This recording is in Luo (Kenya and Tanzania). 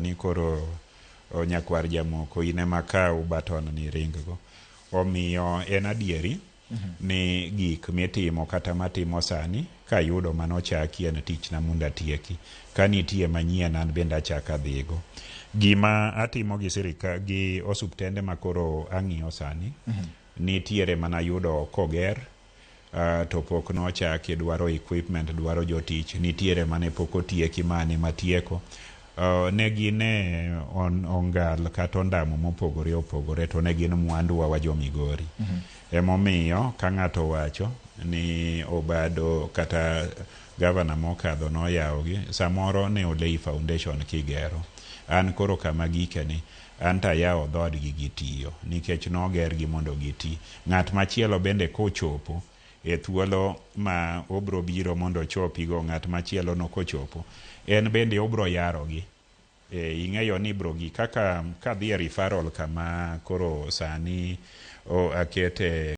ni koro nyakwar jamoko in ema kaw baton ni ring go. Omiyo en adieri ni gik mitimo kata matimo sani kayudo manochaki en tichna mondo atieki. Ka nitie manyien an bende achako adhigo. Gima atimo gi sirika gi osuptende makoro ang'iyo sani nitiere mana yudo koger to pok nochaki, dwaro equipment, dwaro jotich, nitiere mane pok otieki mane matieko. Ne gin e ongal kata ondamo mopogore opogore to ne gin mwanduwa wa jo Migori. Emomiyo ka ng'ato owacho ni Obado kata gavana mokadho noyawogi, samoro ne olei foundation kigero. An koro kama gike ni, an to ayawo dhoodgi gitiyo nikech nogergi mondo giti. Ng'at machielo bende kochopo e thuolo ma obro biro mondo ochopigo, ng'at machielo no kochopo, en bende obro yarogi. Ing'eyo ni ibro gi kaka kadhi e referral kama koro sani akete.